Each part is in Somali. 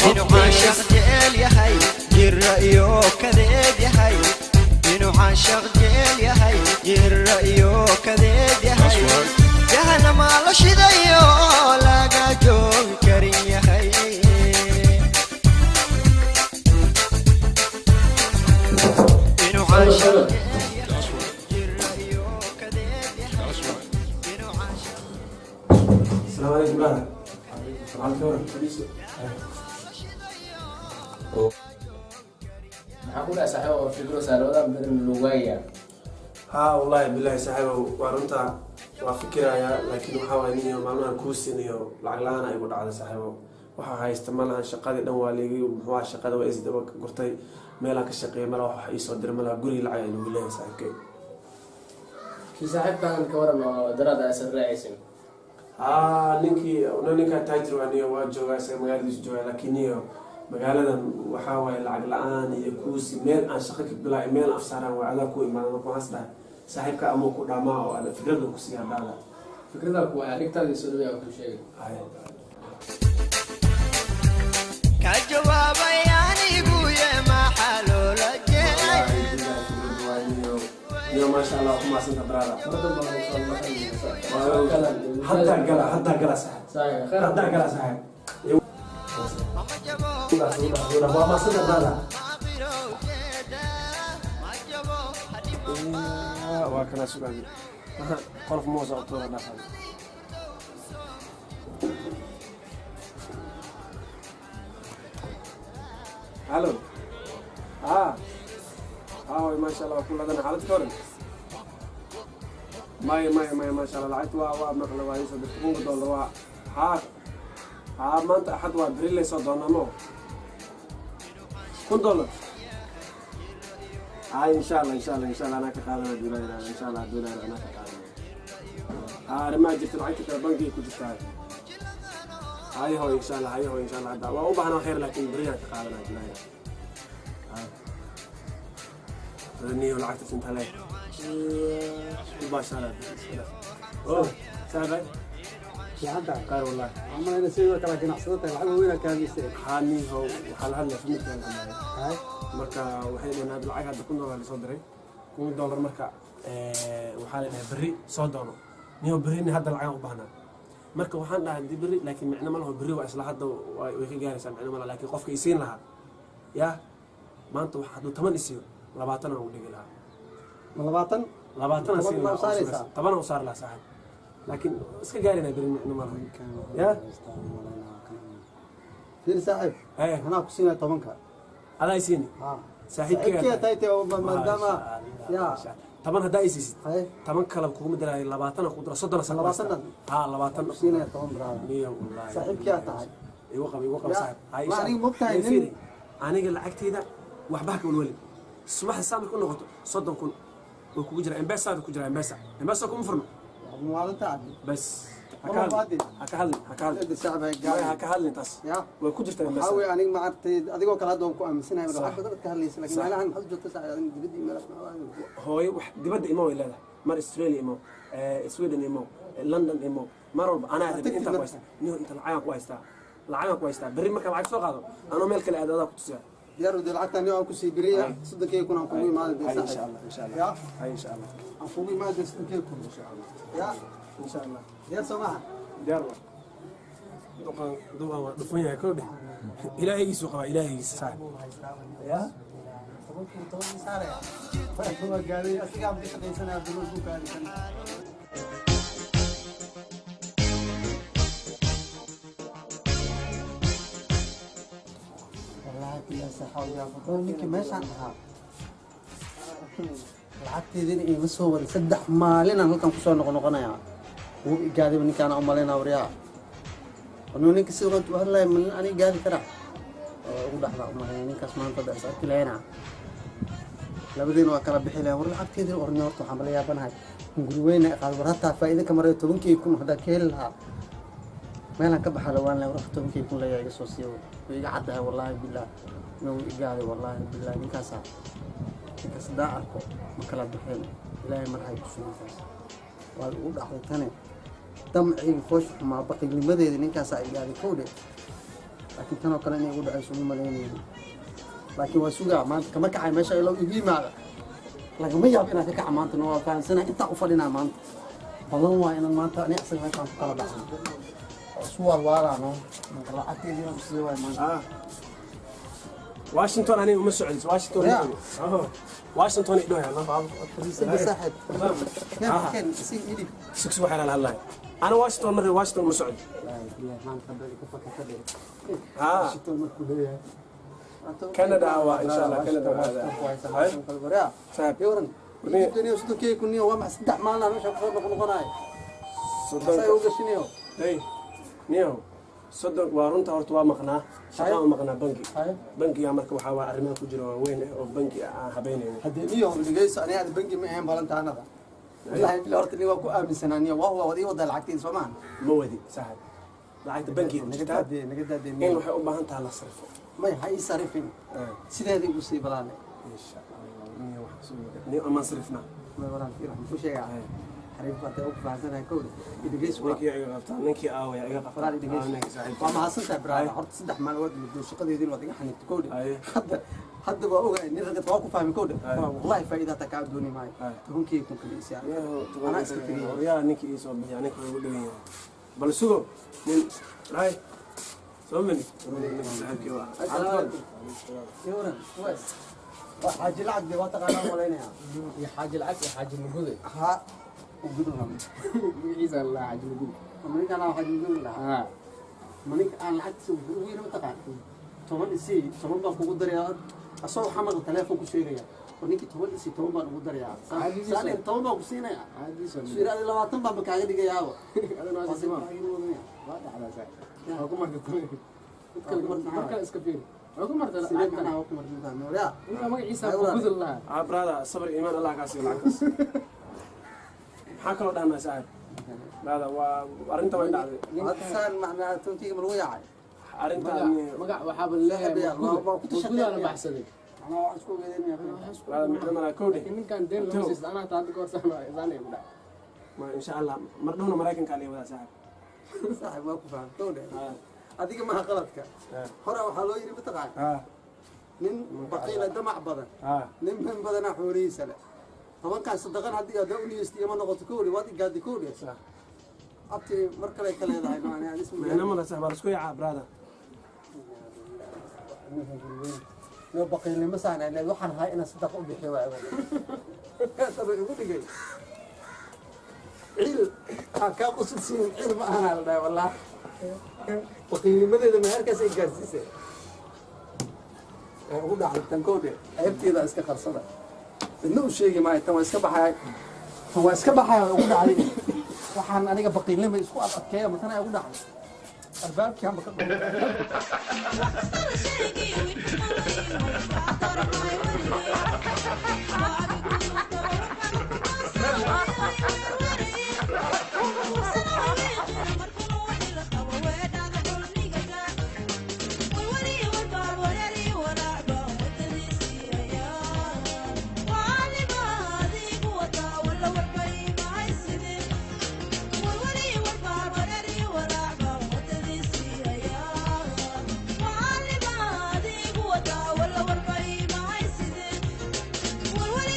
Inuu caashaq jecel yahay jira iyo kadeed yahay, inuu caashaq jecel yahay jira iyo kadeed yahay, jahanama la shidayo laga joogi karin yahay. Inuu caashaq jecel yahay jira iyo kadeed yahay, inuu caashaq Asalaamu calaykum, brother. Maxaad ka waran? Maxaa ku dhahay, saaxiib, oo fikro saalawadan berin lugaya? Haa, wallaahi bilaahi saaxiibow, waa runta, waa fikirayaa, laakiin waxaa waay nin maalmahan kuusin iyo lacag la-aan ay igu dhacday, saaxiibow. Waxaa haysta ma lahan, shaqadii dhan waa liigi, muxuu ahaa, shaqada waa isdaba gurtay, meelaan ka shaqeeya malaha, wax iisoo diray malaha, gurigii lacag ay nagu leeyahay, saaxiibkay. Kii saaxiibkan ka waran oo daraad aysan raacaysin? Haa, ninkii ninkaa taajir waa, niyo, waa joogaa, isaga magaaladiisu joogaa, laakiin niyo magaaladan waxaa waaye lacag la-aan iyo kuusi, meel aan shaqo ka bilaabay, meel afsaaraan waa adaa ku imaada. Marka waxaas dhahay saaxiibka amuu ku dhamaa oo aad fikrad ku siiyaa brother. Fikrada ku haya dhigtaadii soo dhaweey, ku sheegay. Hay. Ka jawaabay anigu ye, maxaa loola jeeday? Niyo, maasha Allah, ku mahadsanta, brother. Mar dambe aan soo Haddaa gala, haddaa gala, saaxiib. Saaxiib khayr. Haddaa gala, saaxiib. Mama jabo. Waa mahadsanta, brother. Maabiro jeeda ma jabo hadhimo. Waa kana sugaadi qolof moosa oo tuura dhaqan. Halo, haa haa, way, maasha Allah, waa ku ladana. Xaalad ka waran? Maya, maya, maya, maasha Allah, lacagta waa maqla, waa iisoo dirtay $1,000. Waa haa haa, maanta Axad waa, beri laysoo doonaa mo $1,000. Hay, insha Allah, insha Allah, insha Allah, anaa ka qaadanaya haduu Ilaahay yiraahdo. Insha Allah, haduu Ilaahay yiraahdo, anaa ka qaadanaya. Haa, arrimaha jirta, lacagta kale bangiga ku jirtaa. Hay hoy, insha Allah, hay hoy, insha Allah, hadda waa u baahnaa khayr, laakiin beriyaan ka qaadanaya haduu Ilaahay yiraahdo. Hay niyo, lacagta inta leeg u baashaala. Oh, saaxiib. Fiicanta. Qaar wallahi. Ama ina sidoo kale ganacsado tahay, lacag waaweyn aad ka hadlaysay. Haa niho, waxaa la hadlaya familkaan. Hay. Marka waxay dhaheen hadda lacag hadda $1,000 lasoo diray, $1,000. Marka waxaa la dhahay berri soo doono. Niyo, berrina hadda lacagaan u baahnaa. Marka waxaan dhahay hadii berri, laakiin micno ma laho, berri waa isla hadda, way ka gaaraysaa, micno ma laha. Laakiin qofka isiin lahaa yaa maanta wax hadduu 10 isiiyo, 20 aan u dhigi lahaa. Ma 20? 20 aan siin 10 baa lahaa. u saaraysaa? 10 aan u saari lahaa, saaxiib, laakiin iska gaarina berri, micno ma laha ya. Fiir saaxiib. Eh. Anaa ku siinaya 10-ka. Adaa isiini? Haa. Saaxiibkeyga. Saaxiibkeyga tahay tee, oo maadaama ya. 10 haddaa isiisid, Hay. 10 kale kuguma daraayo, 20 aan ku dara, 30 saan ku 20? haystaa. Haa, 20. Ku siinaya 10, brother. Niyo, wallaahi. Saaxiibkii aad tahay. Igu qaba, igu qaba. Ya, saaxiib. Hay, ma insha aniga Allah. mogtahay Ee, nin- fiiri, aniga lacagtayda waxba ha ka walwalin. Subaxda saa marka u noqoto, 30,000 oo kugu jira M-Pesa ku jira, M-Pesa, M-Pesa kuma furno. Maalinta cadi. Bas ha ka Ma hadlin. baadi. Ha ka hadlin, ha ka hadlin. Cidda shacab ay Maya, ha gaari. ka hadlin taas. Ya. Way ku jirtaa Waxaa M-Pesa. weeye aniga ma aragtay adigoo kale hadda waan ku aaminsanahay Sax. lacag badan aad ka hadlaysa, laakiin Sax. meelahan maxaad u joogta saaxiib, adiga dibadda iyo meelahaas maxaa u Hooyo wax dibadda imo way leedahay, mar Australia imo, Sweden imo, London imo, mar walba anaa rabin. Tagtid Intaa ku marka. haystaa niyo, inta lacagaan ku haystaa, lacagaan ku haystaa. Berri marka lacag soo qaado, anoo meel kale aad adaa ku tusiyaa. Diyaar u dee, lacagtan aan ku sii biriya 30-keyga kun aan kugu imaada dee Hay, saaxiib. insha Allah, insha Allah. Ya. Hay, insha Allah. Aan kugu imaada dee 30-keyga kun, ya. Insha Allah. Diyaar soo maaha? Diyaar waa. Duqan, duqan waa dhufan yahay koo dheh. Ilaahigiisu qabaa, ilaahigiisa, saaxib ya. 10 kun 10 saaraya waa gaaday, asigaa ka shaqaysanaya bilow buu gaadhay. Wallaahi billahi saxaawiyaa, ninkii meeshaan ahaa lacagteedina iima soo waday. 3 maalinaan halkan kusoo noqonoqonayaa, wuu igaadayba ninkaana u malaynaa. Waryaa, anuu ninka si u hadlaya malin aniga gaadi karaa oo ugu dhacda u malaynaya ninkaas. Maanta hadda is arki lahayna, labadiina waa kala bixi lahayn. War lacagteedina orni, horta waxaan bala yaabanahay Gurweyne qaad war hataa faa'iido ka maray 10,000 haddaan ka heli lahaa meelaan ka baxa lawaan lahaa. War 10,000 layaa iga soo siiyo, way iga caddahay, wallaahi billaah ma wuu igaaday, wallaahi billaah. Ninkaasaa ninkaas haddaan arko ma kala baxeen. Ilaahay mar hay ku sugantaas waa ugu dhacday tane damciyga foosha xumaa baqiilnimadeeda ninkaasaa igaaday kowdhe. Laakiin tanoo kale inay igu dhacayso uma malaynaynin, laakiin waa sugaa maanta kama kacay meesha ilow igu yimaada. Lagama yaabo inaan ka kaca maanta. No, waa fahansana intaa u fadhinaa maanta badan waa inaan maanta ani asaga meeshaan ku kala baxno oo isu waalwaalaano marka lacagteedii inaan usii waay maanta. Ah. Washington aniga uma socdis Washington. Yeah. Oh. Washington idho yalla. Fadhiisada saaxiib. Ah. Keen si idib. Sugsi waxaan la hadlahay. Ana Washington mar Washington uma socdo. Wallaahi billahi maanta hadda ka fakata dhe. Ah. Washington markuu leeyahay Canada waa insha Allah, Canada waa aadaa. Saaxiib. Yoran 36,000 waa max 3 maalin aan meesha kusoo noqnoqonayo 30 say u gashinayo. Hey. Niyow. 30 waa runta, horta waa maqnaa. Shaqaan u maqnaa bangi. Bangiga marka waxaa waa arrimaha ku jira waaweyn eh oo bangi aan habeynayno. Haddii niyo dhegeyso, aniga aad bangi ma ahayn balantaanada, wallahi billahi. Horta ni waa ku aaminsanaa niyo waa wad ii wadaa lacagteeda, soo maaha? Ma wadi saaxiib. Lacagta bangiga ku Naga jirtaa. daadee, naga daadee. In waxay u baahan tahay la sarifo. May ha ii sarifin, sideeda igu sii balaane. Insha Allah. Niyow waxaan soo wadaa. Niyow amaan sarifnaa. May walaan fiir, waxaan ku sheegaa xariif baa tahay, ugu fahansanahay kowda. Dhegeyso walaal. Ninkii iga qabtaa, ninkii aawaya iga qabtaa. Walaal dhegeyso. Ah, ninkii saaxiibkii. Waa mahadsantahay brother. Horta 3 maalin waad muddo shaqadeediin waad iga xaniibtay kowdhe. Aye. Hadda waa ogahay nin ragad waa ku fahmi kowdhe. Aye. Wallahi faa'iida hataa kaa dooni maayo. Aye. 10,000 kale isii. Niyow, Anaa iska tegay. Waryaa ninkii ii soo bixiya, ninka waa igu dhowan yahay. Bal sugo nin hay soo mini ninka saaxiibkii waa. Assalaamu calaykum. Yowran waas waa xaaji lacag dee waa taqaanaa malaynayaa. Iyo xaaji lacag iyo xaaji mugude. Ha ugudu lama. Magaciisa la xaaji mugude. Ma ninkaan aan xaaji ugudu lahaa? Haa. Ma ninka aan lacagtiisa wuxuu ugu yiri mataqaan 10 isii, 10 baan kugu darayaa, asagoo waxaa maqla telefoon ku sheegaya war ninkii 10 isii, 10 baan ugu darayaa. Caadigiisa. Saan 10 baan ku siinaya. Caadigiisa. Suu yidhi 20 baan ba kaaga dhigayaaba. Adana waa Waa simaa. wadanaya. Waa dhacdaa saaxiib. Waa ku martay. Mid kale ku martay. Mar kale iska fiiri. Waa ku martay Sidee lacagtan. macnaha waa ku martay waryaa? Ninka magaciisa Ay, walaal. mugude lahaa. Ah brother, sabir iimaan Allah kaa siiyo lacagtaas. Maxaa kaloo dhahnaa saaxiib? Brother, waa arrinta way dhacday. Hadda saan macnaha 10-kayga ma lagu yaacay? Arrintaan Magac waxaaba leeyahay Saaxiib, mugude. waa ku tashatay. Mugudaana baxsaday. Macnaha waxaan isku ogeedeynaya. Brother, micno malaa kowdhe. Laakiin ninkan deen lama siisto, anaa taa hadda ka hor saan ay ku dhacay. Ma insha Allah mar dhowna Maraykanka la wadaa saaxiib. Saaxiib, waa ku faham kowdhe. Ah. Adiga maha qaladka. Ah. Hore waxaa loo yidhi mataqaan Ah. nin baqiila damac badan Ah. nin min badanaa xoolihiisa leh 10-kan sadaqan haddii aad u niyeysti ima noqoto kowdhe, waad igaadi kowdhe. Sax. Abti mar kale ka leedahay macnaa aan ismu Micno malaa saaxiib, waa la isku yaacaa brother. No baqiilnimo saan ahayd, waxaan ahaa inaan sadaqa u bixiyo waa taba igu dhigay ciil aan kaa qusud siin, ciil ma ahanaa la dhahay. Wallah baqiilnimadeeda meherkaas ay gaarsiisay ee ugu dhacday tan kowdhe. Ceebteeda iska qarsada, midna u sheegi maayo. Tan waa iska baxay, tan waa iska baxay, waa ugu dhacday. Waxaan aniga baqiilnima isku ad adkeeya matana ay ugu dhacday albaabkii hamba ka dhacay. Wal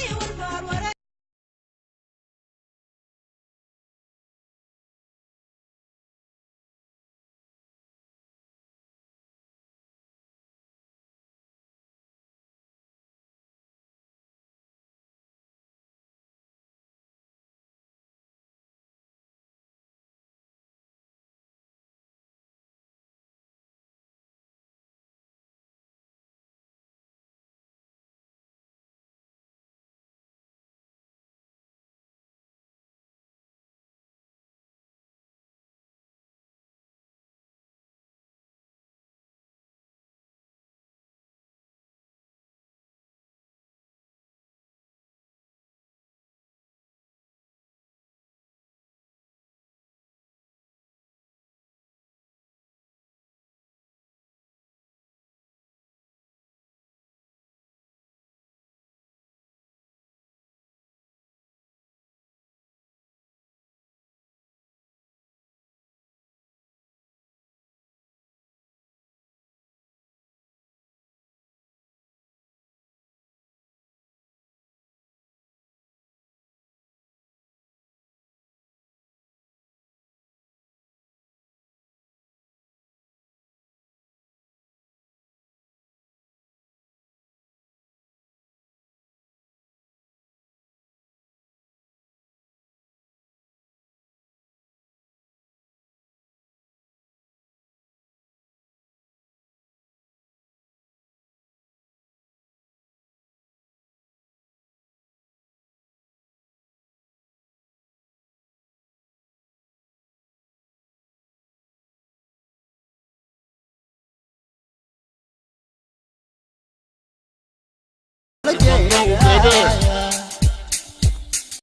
La jeedaa.